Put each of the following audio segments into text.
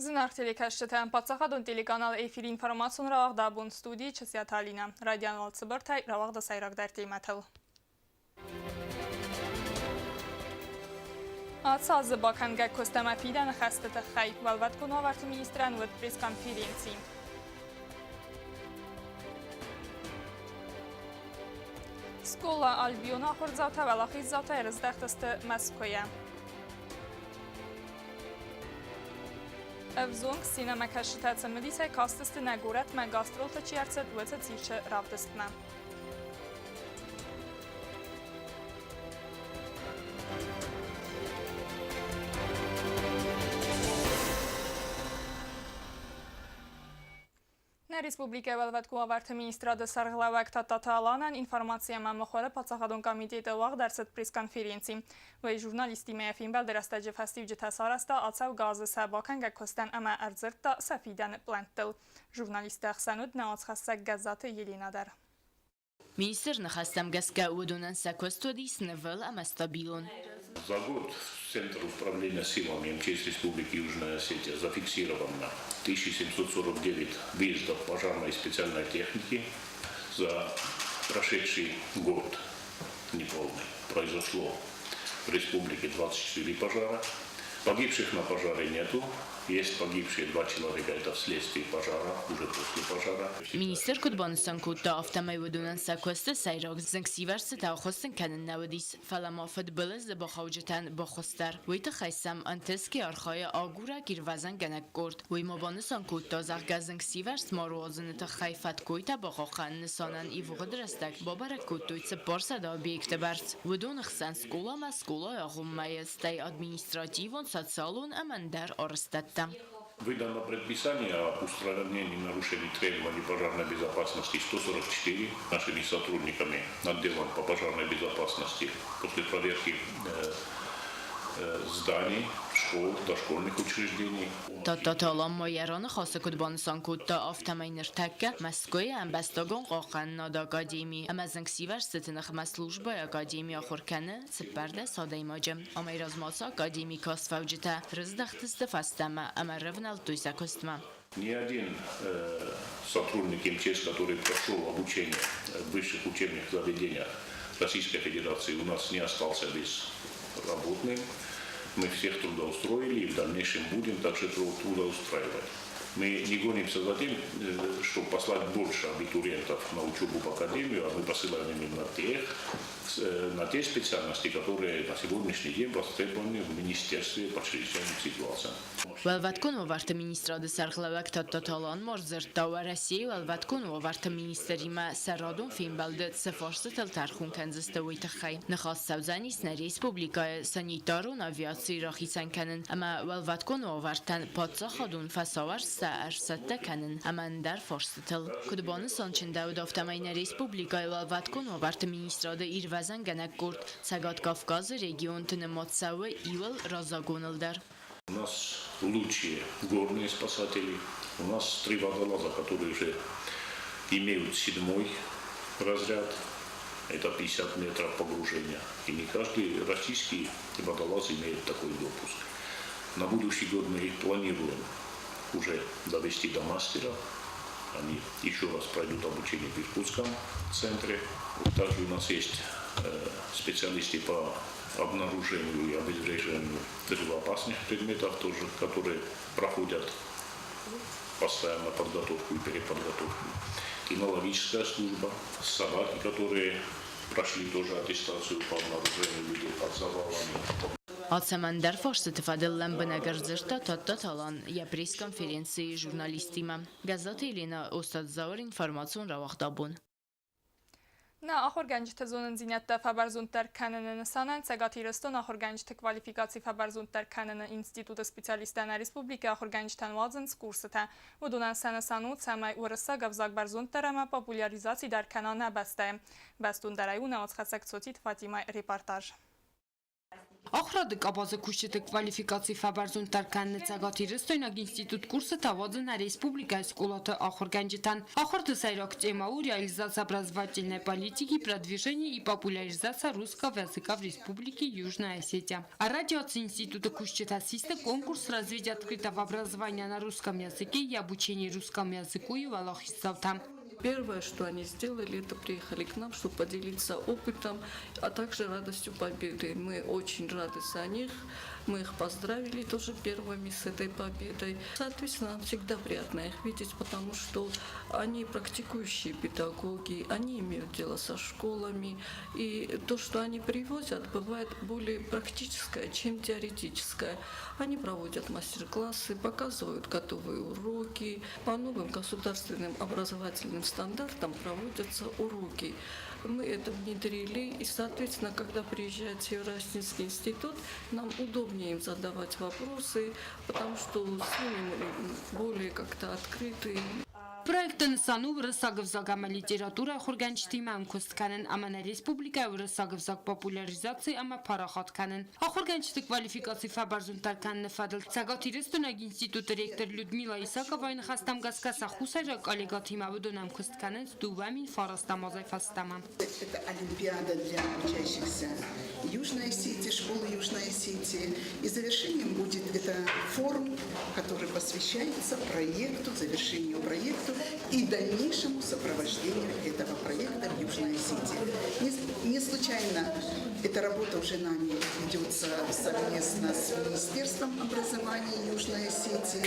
Зынаргъ телекӕсджытӕ, паддзахадон телеканал эфири информацион рауагъд абон студийы Чысиаты Алинӕ. Райдиан уал цыбыртӕй рауагъды сӕйрагдӕр темӕтыл. Ацы азы бакӕнгӕ куыст ӕмӕ фидӕны хӕсты тыххӕй Уӕлвӕткон уавӕрты министрӕн уыд пресс-конференци. Скъола Альбион ахуырдзаутӕ уӕлахиздзаутӕ ӕрыздӕхтысты Мӕскуыйӕ. Ӕвзонг сценӕмӕкӕсджытӕ цымыдисӕй кастысты нӕ горӕтмӕ гастролты чи ӕрцыд, уыцы цирчы равдыстмӕ. Нӕ республикӕйы Уӕлвӕткон уавӕрты министрады сӕргълӕууӕг Тадтаты Аланӕн информаци ӕмӕ мыхуыры паддзахадон комитеты уагъд ӕрцыд пресс-конференци. Уый журналисттимӕ йӕ фембӕлды рӕстӕджы фӕстиуджытӕ сарӕзта ацӕугӕ азы сӕ бакӕнгӕ куыстӕн ӕмӕ ӕрдзырдта сӕ фидӕны пълӕнттыл. Журналистты ӕхсӕн уыд нӕ уацхӕссӕг Гӕззаты Еленӕ дӕр. Министры ныхӕстӕм гӕсгӕ уыдонӕн сӕ куыст уыдис нывыл ӕмӕ стабилон. За год Центр управления силами МЧС Республики Южная Осетия зафиксировано 1749 выездов пожарной и специальной техники. За прошедший год неполный произошло в республике 24 пожара. Погибших на пожаре нету. Есть погибшие два человека, это вследствие пожара, уже после пожара. Министр куыд банысан кодта, афтӕмӕй уыдонӕн сӕ куысты сӕйраг зынгсивӕрзтытӕ ахуыссын кӕнын нӕ уыдис, фӕлӕ ма фыдбылызы бахауджытӕн баххуыс дӕр. Уый тыххӕй сӕм ӕнтысгӕ архайы агурӕг-ирвӕзынгӕнӕг къорд. Уый ма банысан кодта, зӕгъгӕ, зынгсивӕрзт ма руадзыны тыххӕй фӕткойтӕ бахъахъхъӕныны нысанӕн ивгъуыд рӕстӕг бабӕрӕг кодтой 400 объекты бӕрц. Уыдоны хсӕн скъоламӕ скъолайы агъоммӕйы, стӕй административон, социалон ӕмӕ ӕндӕр арӕзтӕдтӕ. Выдано предписание об устранении нарушений требований пожарной безопасности 144 нашими сотрудниками отделом по пожарной безопасности после проверки зданий, школ, дошкольных учреждений. Тадтаты Алан ма йӕ раныхасы куыд банысан кодта, афтӕмӕй ныртӕккӕ Мӕскуыйы ӕмбӕстагон хъахъхъӕнынады академи ӕмӕ зынгсивӕрзтыты ныхмӕ службӕйы академи ахуыр кӕны 14 адӕймаджы. Амӕй размӕ ацы академи кастфӕуджытӕ рыздӕхтысты фӕстӕмӕ ӕмӕ рывнӕлдтой сӕ куыстмӕ. Ни один сотрудник МЧС, который прошел обучение в высших учебных заведениях Российской Федерации, у нас не остался безработным. Мы всех трудоустроили и в дальнейшем будем также трудоустраивать. Мы не гонимся за тем, чтобы послать больше абитуриентов на учебу в академию, а мы посылаем именно тех, на те специальности, которые на сегодняшний день востребованы в Министерстве по чрезвычайным ситуациям. Уӕлвӕткон уавӕрты министрады сӕргълӕууӕг Тадтаты Алан ма сдзырдта Уӕрӕсейы уӕлвӕткон уавӕрты министримӕ сӕ радон фембӕлды цы фарстытыл тӕрхон кӕндзысты, уый тыххӕй. Ныхас цӕудзӕнис нӕ республикӕйы санитарон авиацийы рахицӕн кӕнын ӕмӕ уӕлвӕткон уавӕртӕн паддзахадон фӕсауӕрцтӕ ӕрцӕттӕ кӕнын ӕмӕ ӕндӕр фарстытыл. Куыд банысанчындӕуыд, афтӕмӕй нӕ республикӕйы уӕлвӕткон уавӕрты министрады ирвӕзӕнгӕнӕг къорд Цӕгат Кавказы регионты нымад цӕуы иуыл раззагоныл дӕр. У нас лучшие горные спасатели. У нас три водолаза, которые уже имеют седьмой разряд. Это 50 метров погружения. И не каждый российский водолаз имеет такой допуск. На будущий год мы их планируем уже довести до мастера. Они еще раз пройдут обучение в Иркутском центре. Также у нас есть специалисты по обнаружению и обезвреживанию взрывоопасных предметов тоже, которые проходят постоянно подготовку и переподготовку. Кинологическая служба, собаки, которые прошли тоже аттестацию по обнаружению людей под завалами. Алцӕмӕн дӕр фарстыты фӕдыл лӕмбынӕг ӕрдзырдта Тадтаты Алан йӕ пресс-конференцийы журналисттимӕ. Гӕззаты Еленӕ, Остъаты Зауыр информацион рауагъд абон. Нӕ ахуыргӕнджыты зонындзинӕдтӕ фӕбӕрзонддӕр кӕныны нысанӕн Цӕгат Ирыстоны ахуыргӕнджыты квалификаци фӕбӕрзонддӕр кӕныны институты специалисттӕ нӕ республикӕйы ахуыргӕнджытӕн уадзынц курсытӕ. Уыдонӕн сӕ нысан у, цӕмӕй уырыссаг ӕвзаг бӕрзонддӕр ӕмӕ популяризаци дӕр кӕна нӕ бӕстӕйы. Бӕстондӕрӕй у нӕ уацхӕссӕг Цоциты Фатимӕйы репортаж. Ахуырады къабазы кусджыты квалификаци фӕбӕрзонддӕр кӕныны цӕгатирыстойнаг институт курсытӕ уадзы нӕ республикӕйы скъолаты ахуыргӕнджытӕн. Ахуырты сӕйраг темӕ у реализация образовательной политики, продвижение и популяризация русского языка в Республике Южная Осетия. Радиоцы институты кусджытӕ систы конкурс развития открытого образования на русском языке и обучение русскому языку и уӕлахиздзаутӕ. Первое, что они сделали, это приехали к нам, чтобы поделиться опытом, а также радостью победы. Мы очень рады за них, мы их поздравили тоже первыми с этой победой. Соответственно, нам всегда приятно их видеть, потому что они практикующие педагоги, они имеют дело со школами, и то, что они привозят, бывает более практическое, чем теоретическое. Они проводят мастер-классы, показывают готовые уроки. По новым государственным образовательным стандартам проводятся уроки. Мы это внедрили, и, соответственно, когда приезжает Северо-Осетинский институт, нам удобнее им задавать вопросы, потому что с ними мы более как-то открыты. Проекты нысан у уырыссаг ӕвзаг ӕмӕ литературӕ ахуыргӕнджытимӕ ӕмкуыст кӕнын ӕмӕ нӕ республикӕйы уырыссаг ӕвзаг популяризаци ӕмӕ парахат кӕнын. Ахуыргӕнджыты квалификаци фӕбӕрзонддӕр кӕныны фӕдыл Цӕгат Ирыстойнаг институты ректор Людмила Исаковайы ныхӕстӕм гӕсгӕ сӕ хуссайраг коллегӕтимӕ уыдон ӕмкуыст кӕнынц 2009 азӕй фӕстӕмӕ. Это олимпиада для учащихся Южной Осетии, школы Южной Осетии. И завершением будет это форум, который посвящается проекту, завершению проекту и дальнейшему сопровождению этого проекта в Южной Осетии. Не случайно эта работа уже нами ведется совместно с Министерством образования Южной Осетии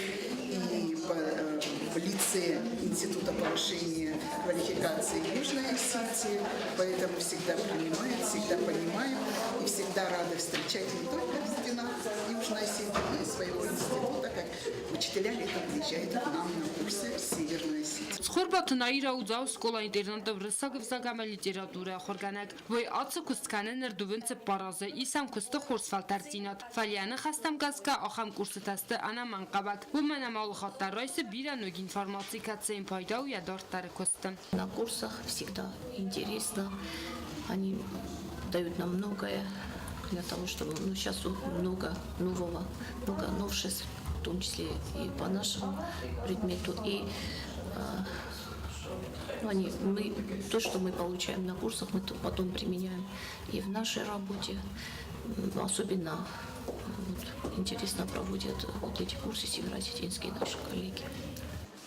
и в лице Института повышения квалификации Южной Осетии. Поэтому всегда принимаем, всегда понимаем и всегда рады встречать не только в стенах Южной Осетии, но и своего института, как учителя летом приезжают к нам на курсы в Северную Осетию. Цхуырбаты Наира у Дзауы скъола-интернаты уырыссаг ӕвзаг ӕмӕ литературӕйы ахуыргӕнӕг. Уый ацы куыст кӕны ныр 24 азы, ис ӕм куысты хорз фӕлтӕрддзинад. Фӕлӕ йӕ ныхӕстӕм гӕсгӕ ахӕм курсытӕ сты ӕнӕмӕнгхъӕуӕг, уымӕн ӕмӕ алыхатт дӕр райсы бирӕ ног информаци, кӕцы йын пайда у йӕ дарддӕры куысты. На курсах всегда интересно. Они дают нам многое для того, чтобы, ну, сейчас много нового, много новшеств, в том числе и по нашему предмету. И ну, то, что мы получаем на курсах, мы потом применяем и в нашей работе. Особенно вот, интересно проводят вот эти курсы североосетинские наши коллеги.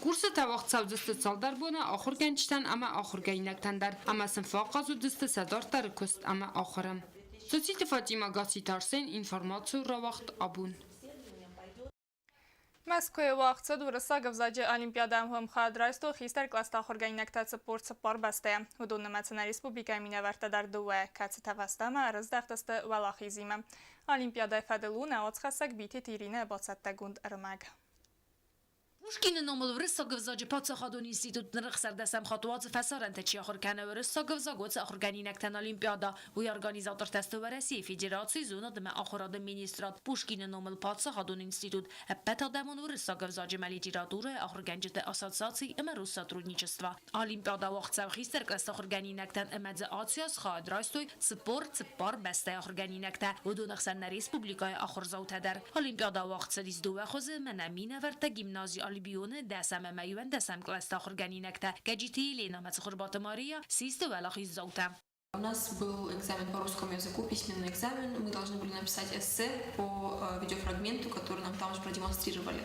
Курсытӕ уагъд цӕудзысты цалдӕр боны ахуыргӕнджытӕн ӕмӕ ахуыргӕнинӕгтӕн дӕр ӕмӕ сын фӕахъаз уыдзысты сӕ дарддӕры куыст ӕмӕ ахуыры. Цоциты Фатимӕ, Гасситы Арсен, информацион рауагъд Абон. Мӕскуыйы уагъд цыд уырыссаг ӕвзаджы олимпиадӕ. Уым хайад райстой хистӕр кълӕсты ахуыргӕнинӕгтӕ 44 бӕстӕйӕ. Уыдон нымӕцы нӕ республикӕйы минӕвӕрттӕ дӕр дыууӕ, кӕцытӕ фӕстӕмӕ ӕрыздӕхтысты уӕлахизимӕ. Олимпиадӕйы фӕдыл у нӕ уацхӕссӕг Битеты Иринӕйы бацӕттӕгонд ӕрмӕг. Пушкины номыл Уырыссаг ӕвзаджы паддзахадон институт ныр 16-ӕм хатт уадзы фӕсарӕнты чи ахуыр кӕны уырыссаг ӕвзаг, уыцы ахуыргӕнинӕгтӕн олимпиадӕ. Уый организатортӕ сты Уӕрӕсейы Федерацийы зонад ӕмӕ ахуырады министрад, Пушкины номыл паддзахадон институт, Ӕппӕтадӕмон уырыссаг ӕвзаджы ӕмӕ литературӕйы ахуыргӕнджыты ассоциаци ӕмӕ Россотрудничество. Олимпиадӕ уагъд цӕуы хистӕр кълӕсты ахуыргӕнинӕгтӕн ӕмӕ дзы ацы аз хайад райстой 44 бӕстӕйы ахуыргӕнинӕгтӕ, уыдоны хсӕн нӕ республикӕйы ахуырдзаутӕ дӕр. Олимпиадӕ уагъд цыдис дыууӕ хуызы, мӕнӕ минӕвӕрттӕ гимнази Альбионы дӕсӕм ӕмӕ иуӕндӕсӕм кълӕсты ахуыргӕнинӕгтӕ Гӕджиты Еленӕ ӕмӕ Цыхуырбаты Мария систы уӕлахиздзаутӕ. У нас был экзамен по русскому языку, письменный экзамен. Мы должны были написать эссе по видеофрагменту, который нам там же продемонстрировали.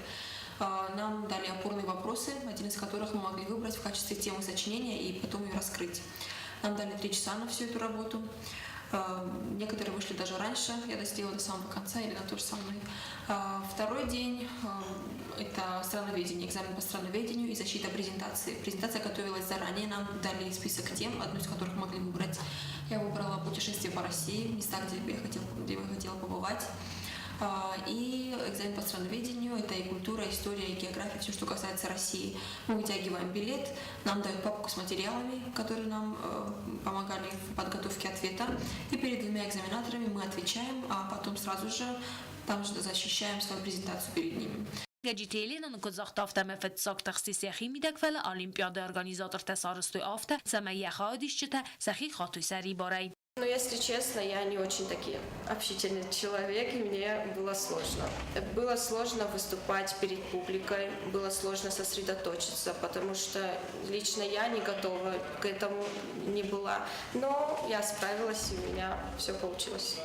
Нам дали опорные вопросы, один из которых мы могли выбрать в качестве темы сочинения и потом ее раскрыть. Нам дали 3 часа на всю эту работу. Некоторые вышли даже раньше, я досидела до самого конца, или на то же самое. Второй день – это страноведение, экзамен по страноведению и защита презентации. Презентация готовилась заранее, нам дали список тем, одну из которых могли выбрать. Я выбрала путешествие по России, места, где я хотела побывать. И экзамен по страноведению – это и культура, история, и география, все, что касается России. Мы вытягиваем билет, нам дают папку с материалами, которые нам помогали в подготовке ответа. И перед двумя экзаменаторами мы отвечаем, а потом сразу же там же защищаем свою презентацию перед ними. Гӕджиты Еленӕ нын куыд загъта, афтӕмӕй фыццаг тыхстис йӕхи мидӕг, фӕлӕ олимпиадӕйы организатортӕ сарӕзтой афтӕ, цӕмӕй йӕ хайадисджытӕ сӕхи хатой сӕрибарӕй. Но, если честно, я не очень таки общительный человек, и мне было сложно. Было сложно выступать перед публикой, было сложно сосредоточиться, потому что лично я не готова к этому не была. Но я справилась, и у меня все получилось.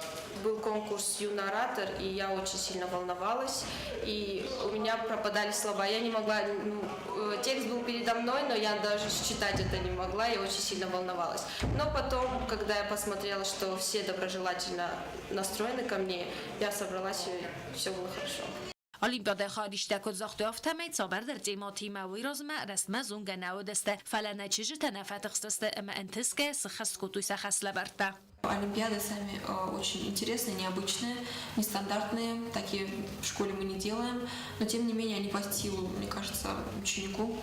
Был конкурс «Юный оратор», и я очень сильно волновалась, и у меня пропадали слова. Я не могла, ну, текст был передо мной, но я даже читать это не могла, я очень сильно волновалась. Но потом, когда я посмотрела, что все доброжелательно настроены ко мне, я собралась, и все было хорошо. Олимпиадӕйы хайадисджытӕ куыд загътой, афтӕмӕй цавӕрдӕр темӕтимӕ уый размӕ рӕстмӕ зонгӕ нӕ уыдысты, фӕлӕ нӕ чызджытӕ нӕ фӕтыхстысты ӕмӕ ӕнтысгӕйӕ сыххӕст кодтой сӕ хӕслӕвӕрдтӕ. Олимпиады сами очень интересные, необычные, нестандартные. Такие в школе мы не делаем. Но тем не менее они под силу, мне кажется, ученику.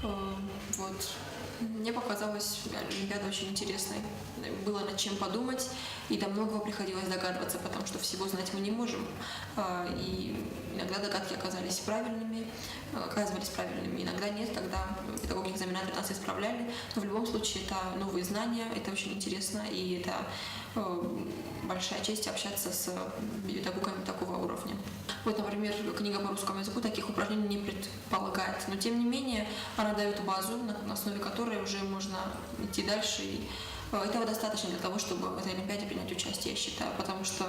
Вот. Мне показалась Олимпиада очень интересной. Было над чем подумать, и до многого приходилось догадываться, потому что всего знать мы не можем. И иногда догадки оказались правильными, оказывались правильными, иногда нет, тогда педагоги-экзаменаторы нас исправляли. Но в любом случае это новые знания, это очень интересно, и это большая честь общаться с педагогами такого уровня. Вот, например, книга по русскому языку таких упражнений не предполагает, но тем не менее она дает базу, на основе которой уже можно идти дальше. И этого достаточно для того, чтобы в этой Олимпиаде принять участие, я считаю, потому что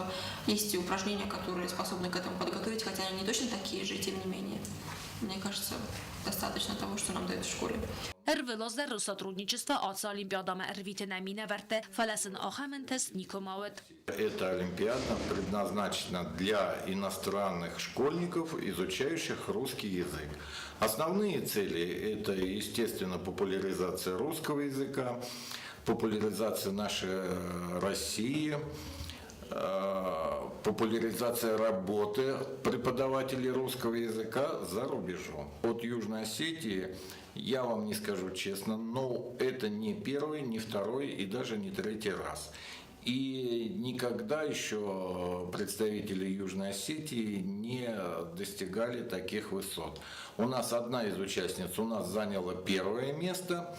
есть упражнения, которые способны к этому подготовить, хотя они не точно такие же, тем не менее. Мне кажется, достаточно того, что нам дают в школе. Ӕрвылаз дӕр Россотрудничество ацы олимпиадӕмӕ ӕрвиты нӕ минӕвӕртты, фӕлӕ сын ахӕм ӕнтыст никуыма уыд. Эта олимпиада предназначена для иностранных школьников, изучающих русский язык. Основные цели – это, естественно, популяризация русского языка, популяризация нашей России, популяризация работы преподавателей русского языка за рубежом. От Южной Осетии я вам не скажу честно, но это не первый, не второй и даже не третий раз. И никогда еще представители Южной Осетии не достигали таких высот. У нас одна из участниц у нас заняла первое место,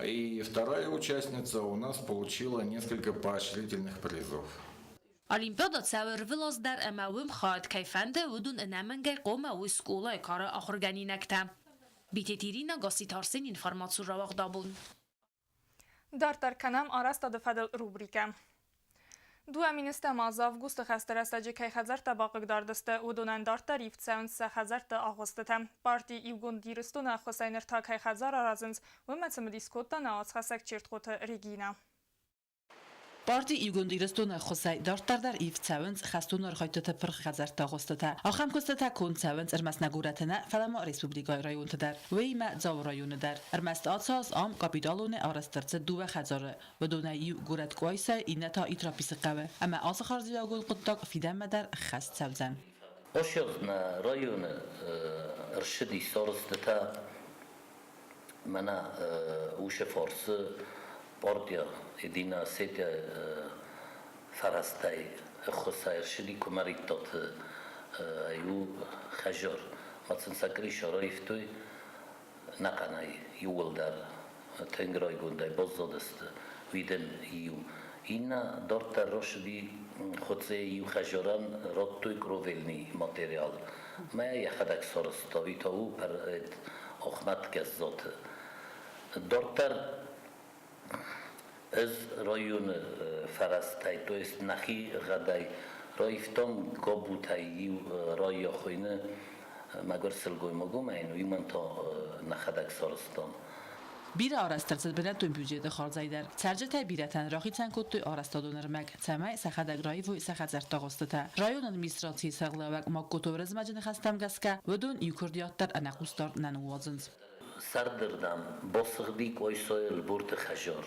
и вторая участница у нас получила несколько поощрительных призов. Олимпиадӕ цӕуы ӕрвылаз дӕр ӕмӕ уым хайад кӕй фӕнды, уыдон ӕнӕмӕнгӕй хъуамӕ уой скъолайы кары ахуыргӕнинӕгтӕ. Битеты Иринӕ, Гасситы Арсен, информацион рауагъдабон. Дарддӕр кӕнӕм арӕзтады фӕдыл рубрикӕ. 2010 азы августы хӕсты рӕстӕджы кӕй хӕдзӕрттӕ бахъыгдард сты, уыдонӕн дарддӕр ивд цӕуынц сӕ хӕдзӕртты агъуыстытӕ. Парти Иугонд Ирыстоны ӕххуысӕй ныр та кӕй хӕдзар аразынц, уымӕ цымыдис кодта нӕ уацхӕссӕг Чертхъоты Регинӕ. Парти Иугонд Ирыстоны ӕххуысӕй дарддӕр дӕр ивд цӕуынц хӕстон архайдтыты пырх хӕдзӕртты агъуыстытӕ. Ахӕм куыстытӕ конд цӕуынц ӕрмӕст нӕ горӕты нӕ, фӕлӕ ма республикӕйы районты дӕр. Уыимӕ Дзауы районы дӕр. Ӕрмӕст ацы аз ам капиталонӕй арӕзт ӕрцыд дыууӕ хӕдзары. Уыдонӕй иу горӕт Къуайсайы, иннӕ та Итраписы хъӕуы. Ӕмӕ ацы хӕрзиуӕгон хъуыддаг фидӕнмӕ дӕр ӕххӕст цӕудзӕн. Ошёз нӕ районы ӕрсыди сарӕзтытӕ мӕнӕ уыцы фарсы партия Единая Осетия фӕрӕзтӕй ӕххуысӕй ӕрсыди Куымӕридтаты иу хӕжар. Ма сын сӕ крыша раивтой ӕнӕхъӕнӕй иууылдӕр тынг райгондӕй баззадысты. Уый дын иу. Иннӕ дарддӕр рацыди Хуыцъейы иу хӕжарӕн радтой кровельный материал. Мӕ йӕхӕдӕг сарӕзта, уый та у Ахмӕт Гӕззаты. Дарддӕр ӕз районы фӕрӕзтӕй, то есть нӕхи гъӕдӕй раивтам Габутӕй иу райа хуыйны мӕгуыр сылгоймаг у, мӕ йын уымӕн та нӕхӕдӕг сарӕзтам. Бирӕ арӕзт ӕрцыд бынӕттон бюджеты хардзӕй дӕр. Цӕрджытӕй бирӕтӕн рахицӕн кодтой арӕзтадон ӕрмӕг, цӕмӕй сӕхӕдӕг раивой сӕ хӕдзӕртты агъуыстытӕ. Районы администрацийы сӕргълӕууӕг Магкоты Уырызмӕджы ныхӕстӕм гӕсгӕ, уыдон иу куырдиат дӕр ӕнӕхъусдард нӕ ныууадзынц. Сӕрдырдӕм басыгъди Къуайсайы Ӕлборты хӕжар.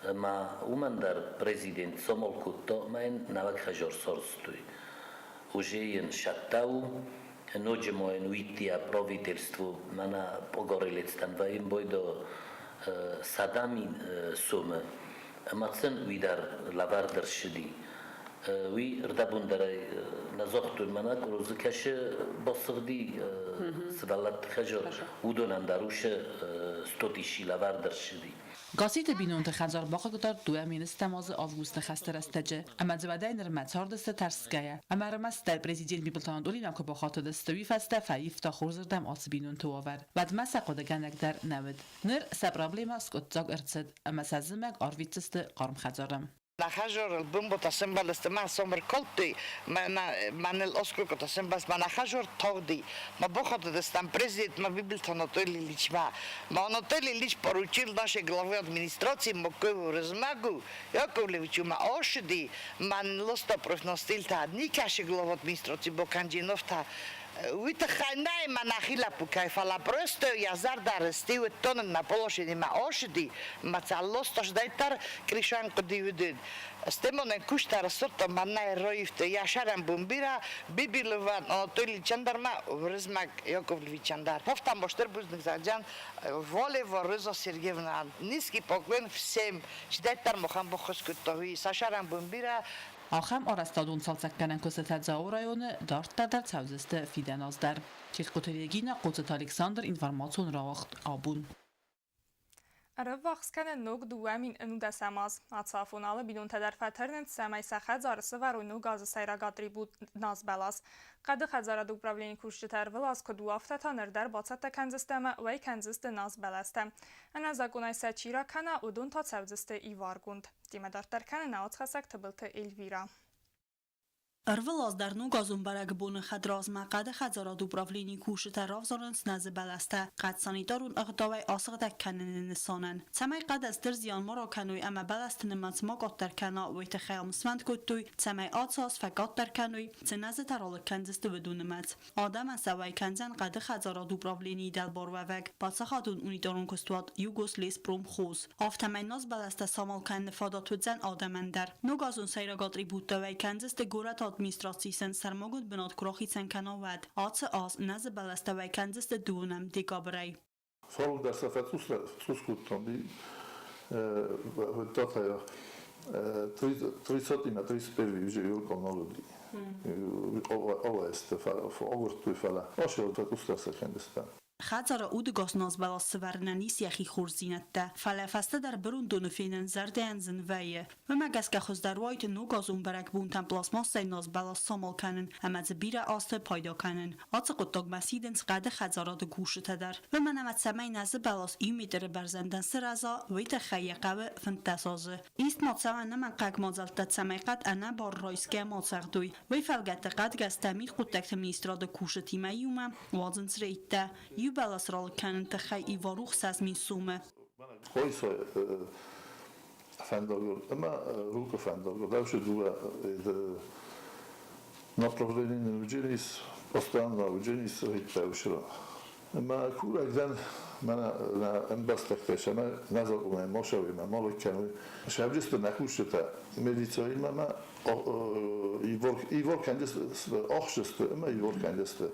Ӕмӕ уымӕн дӕр президент самал кодта ӕмӕ йын нӕуӕг хӕжар сарӕзтой. Уже йын сӕттӕ у, ноджы ма йын уидтиа правительство мӕнӕ погорелецтӕн вӕййын байдо 100 000 сомы ӕмӕ сын уый дӕр лӕвӕрд ӕрсыди. Уый ӕрдӕбондӕрӕй нӕ загътой, мӕнӕ къурузы кӕсы басыгъди сывӕллӕтты хӕжар, уыдонӕн дӕр уыцы. 100 тысячи лӕвӕрд ӕрцыди. Гасситы бинонты хӕдзар бахъыгдард 2010 азы августы хӕсты рӕстӕджы, ӕмӕ дзы уӕдӕй нырмӕ цардысты тӕрсгӕйӕ. Ӕмӕ ӕрмӕстдӕр президент Бибылты Анатолимӕ куы бахатыдысты, уый фӕстӕ фӕивта хорзырдӕм ацы бинонты уавӕр. Уӕдмӕ сӕ хъуыдыгӕнӕг дӕр нӕ уыд. Ныр сӕ проблемӕ скъуыддзаг ӕрцыд, ӕмӕ сӕ зымӕг арвитдзысты хъарм хӕдзары. Нахажорыл бумбота сымбӕлысты ма сомыр кодтой, мӕныл осколько сымбӕлст, ма нахажор тогди. Ма бохотыдыстам президент ма Бибылты Анатолий Ильичмӕ. Ма Анатолий Ильич поручил нашей главе администрации Моккову Рызмагу Яковлевичу ма ошиди, мӕн лоста профностил та никӕсы глава администрации Боканджинов та уый тыххӕй нӕй мӕ нӕхи лӕппу кӕй, фӕлӕ просто йӕ зӕрдӕ рысти уыдтон мӕ положени мӕ ошиди, мӕ цаллосташ дӕр Кришан хъуыди уыдын. Стемонен куыста рассорта мӕнӕй роивты йӕ сӕрӕн бумбира Бибилован Анатолий Чандарма Уырызмӕг Яковлевич Чандар. Повтам бостер бузныг загъджан Волева Роза Сергеевна. Низкий поклон всем. Чидӕрддӕр махӕн баххуыс кодта уый. Сӕ сӕрӕн бумбира. Ахӕм арӕзтадон цалцӕггӕнӕн куыстытӕ Дзауы районы дарддӕр дӕр цӕудзысты фидӕн аз дӕр. Ческъуты Регина, Хъоцыты Александр, информацион рауагъд Абон. Ӕрӕввахс кӕны ног 2011 аз. Ацы афон алы бинонтӕ дӕр фӕтӕрнынц, цӕмӕй сӕ хӕдзары сӕвӕрой ног азы сӕйраг атрибут назбӕлас. Хъӕды хӕдзарады управленийы кусджытӕ ӕрвылаз куыд у, афтӕ та ныр дӕр бацӕттӕ кӕндзысты ӕмӕ уӕй кӕндзысты назбӕлӕстӕ. Ӕнӕзакъонӕй сӕ чи ракӕна, уыдон та цӕудзысты иваргонд. Темӕ дарддӕр кӕны нӕ уацхӕссӕг Тыбылты Эльвира. Ӕрвылаз дӕр ногазон бӕрӕгбоны хӕдразмӕ хъӕды хӕдзарады управленийы кусджытӕ равзарынц нӕзы бӕлӕстӕ хъӕд санитарон ӕгъдауӕй асыгъдӕг кӕныны нысанӕн. Цӕмӕй хъӕд стыр зиан ма ракӕной ӕмӕ бӕлӕсты нымӕц ма къаддӕр кӕна, уый тыххӕй ӕмсвӕнд кодтой, цӕмӕй ацы аз фӕкъаддӕр кӕной, цы нӕзытӕ ралыг кӕндзысты, уыдон нымӕц. Адӕмӕн сӕ уӕй кӕндзӕн хъӕды хӕдзарады управленийы дӕлбаруӕвӕг паддзахадон унитарон куыстуат Югослеспромхоз. Афтӕмӕй назбӕлӕстӕ самал кӕныны фадат уыдзӕн адӕмӕн дӕр. Ногазон сӕйраг атрибуттӕ уӕй кӕндзысты горӕты администрацийы сын сӕрмагонд бынат куы рахицӕн кӕна, уӕд. Ацы аз нӕзы бӕлӕстӕ уӕй кӕндзысты дыууынӕм декабрӕй. Фалдӕр сӕ фӕцъус кодтон, татайах 30-имӕ 31 уже юрком нал уыди. Аваесты агуырдтой, фӕлӕ асыл фӕцъусдӕр сӕ кӕндыстӕм. Хӕдзары удыгас назбӕлас сӕвӕрынӕн ис йӕхи хорздзинӕдтӕ, фӕлӕ фӕстӕдӕр бырондоны фенын зӕрдӕйӕн зын вӕййы. Уымӕ гӕсгӕ хуыздӕр уаид ногазон бӕрӕгбонтӕм пластмассӕй назбӕлас самал кӕнын ӕмӕ дзы бирӕ азты пайда кӕнын. Ацы хъуыддагмӕ сидынц хъӕды хӕдзарады кусджытӕ дӕр. Уымӕн ӕмӕ цӕмӕй нӕзы бӕлас иу метры бӕрзӕндӕн сырӕза, уый тыххӕй йӕ хъӕуы 15 азы. Ист ма цӕуа ӕнӕмӕнгхъӕуӕг мадзӕлттӕ, цӕмӕй хъӕд ӕнӕбар райсгӕ ма цӕгъдой. Уый фӕлгӕтты хъӕдгӕстӕ мидхъуыддӕгты министрады кусджытимӕ иумӕ уадзынц рейдтӕ. Иу бӕлас ралыг кӕныны тыххӕй ивар у 6000 сомы. Къойсай фӕндагыл ӕмӕ Рукъы фӕндагыл дӕусы дыууӕ направление уыджынис, постоянно уыджынис рейдтӕ уышы. Ӕмӕ курӕг дӕн мӕнӕ нӕ ӕмбӕстӕгтӕй, цӕмӕй нӕ закъонӕй ма сӕуой ма ма лыг кӕной. Сӕвджысты нӕ кусджытӕ милицӕимӕ ма ивар кӕндзысты, ӕхсысты ӕмӕ ивар кӕндзысты.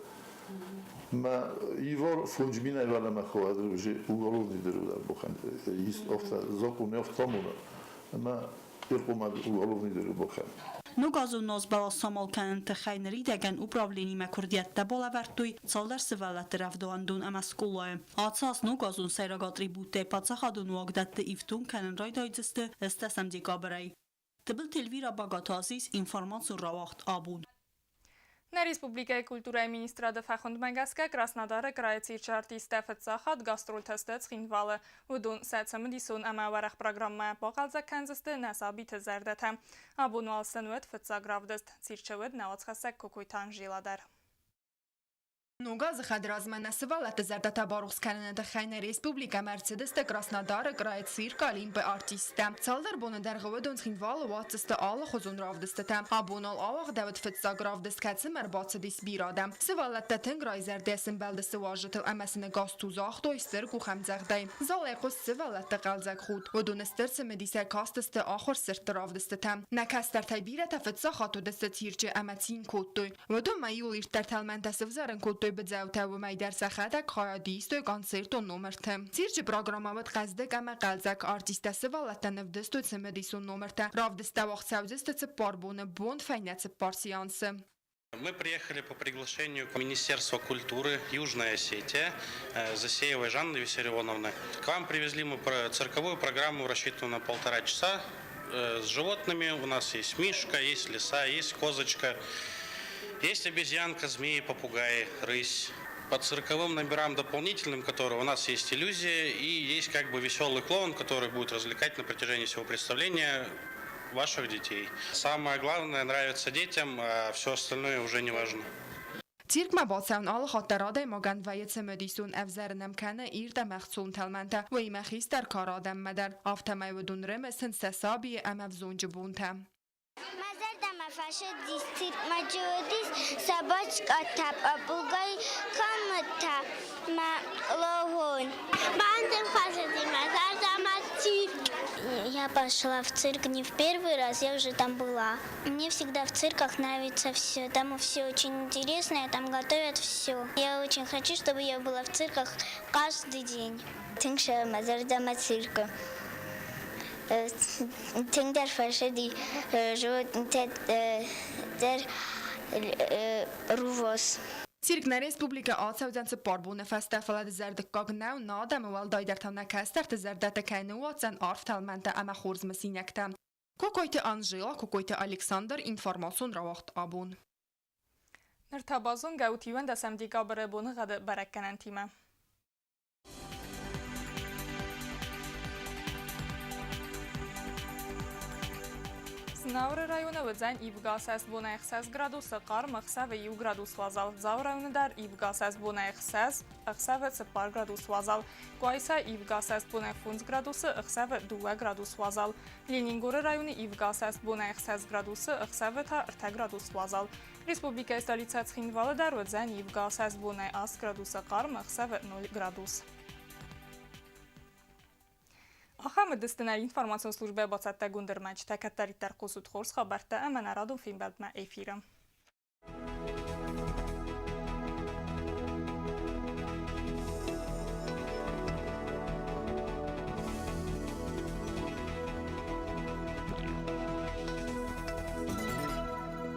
Ма ивар фунджминӕй вӕлӕмӕ хоӕдр уже уголовный дӕр бохӕн офта закъони офтамуна. Ӕмӕ ирхъумад уголовный дӕр бохӕн. Ногазон назбӕлас самал кӕныны тыххӕй ныридӕгӕн управленимӕ куырдиӕттӕ балӕвӕрдтой цалдӕр сывӕллӕтты рӕвдауӕндон ӕмӕ скъолайы. Ацы аз ногазон сӕйраг атрибуттӕй паддзахадон уагдӕтты ифтонг кӕнын райдайдзысты ӕстӕсӕм декабрӕй. Тыбылты Эльвира Багаты Азиз, информацион рауагъд Абон. Нӕ республикӕйы культурӕйы министрады фӕхуындмӕ гӕсгӕ Краснодары крайы цирчы артисттӕ фыццаг хатт гастрольтӕ сты Цхинвалы. Уыдон сӕ цымыдисон ӕмӕ уӕрӕх программӕ бахъӕлдзӕг кӕндзысты нӕ сабиты зӕрдӕтӕ. Абон уал сын уыд фыццаг равдыст. Цирчы уыд нӕ уацхӕссӕг Кокойты Анжела дӕр. Ног азы хӕдразмӕ нӕ сывӕллӕтты зӕрдӕтӕ барухс кӕныны тыххӕй нӕ республикӕмӕ ӕрцыдысты Краснодары крайы циркы Олимпы артисттӕ. Цалдӕр боны дӕргъы уыдон Цхинвалы уадздзысты алыхуызон равдыстытӕ. Абон уал ауагъдӕуыд фыццаг равдыст, кӕцымӕ ӕрбацыдис бирӕ адӕм. Сывӕллӕттӕ тынг райзӕрдӕ сымбӕлдысты уазджытыл ӕмӕ сын ӕгас загътой стыр къухӕмдзӕгъдӕй. Залӕй хъуыст сывӕллӕтты хъӕлдзӕг худт. Уыдоны стыр цымыдисӕй кастысты ахуыр сырдты равдыстытӕ. Нӕ кӕстӕртӕй бирӕтӕ фыццаг хатт уыдысты цирчы ӕмӕ цин кодтой. Уыдон ма иуыл ирддӕр тӕлмӕнтӕ сывзӕрын кодтой быдзӕутӕ, уымӕй дӕр сӕхӕдӕг хайад истой концертон номырты. Цирчы программӕ уыд хъӕздыг ӕмӕ хъӕлдзӕг. Артисттӕ сывӕллӕттӕн ӕвдыстой цымыдисон номыртӕ. Равдысттӕ уагъд цӕудзысты цыппар боны, бон фӕйнӕ цыппар сеансы. Мы приехали по приглашению Министерства культуры Южная Осетия Засеевой Жанны Виссарионовны. К вам привезли мы цирковую программу, рассчитанную на 1,5 часа, с животными. У нас есть мишка, есть лиса, есть козочка, есть обезьянка, змеи, попугаи, рысь. По цирковым номерам дополнительным, которые у нас есть иллюзия и есть как бы веселый клоун, который будет развлекать на протяжении всего представления ваших детей. Самое главное нравится детям, а все остальное уже не важно. Циркмӕ бацӕуын алы хатт дӕр адӕймагӕн вӕййы цымыдисон, ӕвзӕрын ӕм кӕны ирд ӕмӕ ӕхцон тӕлмӕнтӕ, уыимӕ хистӕр кары адӕммӕ дӕр. Афтӕмӕй уыдон рымысынц сӕ сабийы ӕмӕ ӕвзонджы бонтӕ. Мӕ зӕрдӕмӕ фӕцыдис циркмӕ чи уыдис, собачкӕтӕ, попугай, мӕ логон. Бандым фӕцыди мӕ зӕрдӕмӕ цирк. Я пошла в цирк не в первый раз, я уже там была. Мне всегда в цирках нравится все. Там все очень интересно, и там готовят все. Я очень хочу, чтобы я была в цирках каждый день. Тынг мӕ зӕрдӕмӕ циркы. Тынгдӕр фӕцыди дӕр рувос. Цирк нӕ республикӕ ацӕудзӕн 4 боны фӕстӕ, фӕлӕ дызӕрдыггаг нӕу, нӕ адӕмы уӕлдайдӕр та нӕ кӕстӕрты зӕрдӕтӕ кӕй ныууадздзӕн арф тӕлмӕнтӕ ӕмӕ хорз мысинӕгтӕ. Кокойты Анжела, Кокойты Александр, информацион рауагъд «Абон». Ныр та базонгӕ ут 11 декабры боныгъӕды бӕрӕггӕнӕнтимӕ. Знауыры районы уыдзӕн ивгӕ асӕст бонӕй 6 градусы хъарм, ӕхсӕвы 1 градус уазал. Дзауы районы дӕр ивгӕ асӕст бонӕй 6, ӕхсӕвы 4 градус уазал. Къуайса ивгӕ асӕст бонӕй 5 градусы, ӕхсӕвы 2 градус уазал. Ленингоры районы ивгӕ асӕст бонӕй 6 градусы, ӕхсӕвы та 3 градус уазал. Республикӕйы столицӕ Цхинвалы дӕр уыдзӕн ивгӕ асӕст бонӕй 8 градусы хъарм, ӕхсӕвы 0 градус. Ахӕм уыдысты нӕ информацион службӕ бацӕттӕгонд ӕрмӕджытӕ. Кӕддӕриддӕр хъусут хорз хабӕрттӕ ӕмӕ нӕ радон фембӕлдмӕ эфиры.